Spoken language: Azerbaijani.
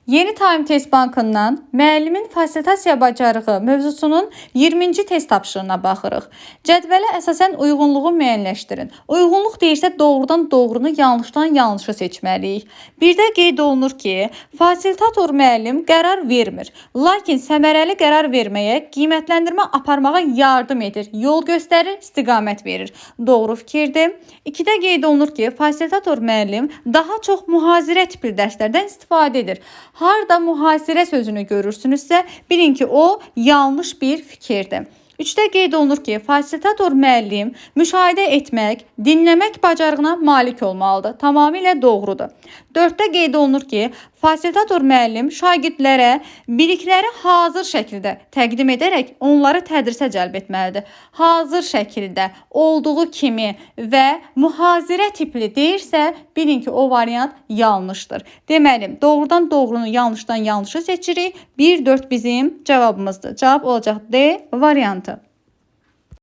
Yeni Time Test Bankından müəllimin fasilitasiya bacarığı mövzusunun 20-ci test tapşırığına baxırıq. Cədvələ əsasən uyğunluğu müəyyənləşdirin. Uyğunluq deyirsə doğrudan doğrunu, yanlışdan yanlışı seçməliyik. Birdə qeyd olunur ki, fasilitator müəllim qərar vermir, lakin səmərəli qərar verməyə, qiymətləndirmə aparmağa yardım edir, yol göstərir, istiqamət verir. Doğru fikirdir. 2-də qeyd olunur ki, fasilitator müəllim daha çox mühazirə tipli dərslərdən istifadə edir. Harda mühasirə sözünü görürsünüzsə, bilin ki, o yanlış bir fikirdir. 3-də qeyd olunur ki, fasilitator müəllim müşahidə etmək, dinləmək bacarığına malik olmalıdır. Tamamilə doğrudur. 4-də qeyd olunur ki, fasilitator müəllim şagirdlərə bilikləri hazır şəkildə təqdim edərək onları tədrisə cəlb etməlidir. Hazır şəkildə olduğu kimi və mühazirə tipli deyirsə, bilin ki, o variant yanlışdır. Deməli, doğrudan doğrunu, yanlışdan yanlışı seçirik. 1-4 bizim cavabımızdır. Cavab olacaq D variantı.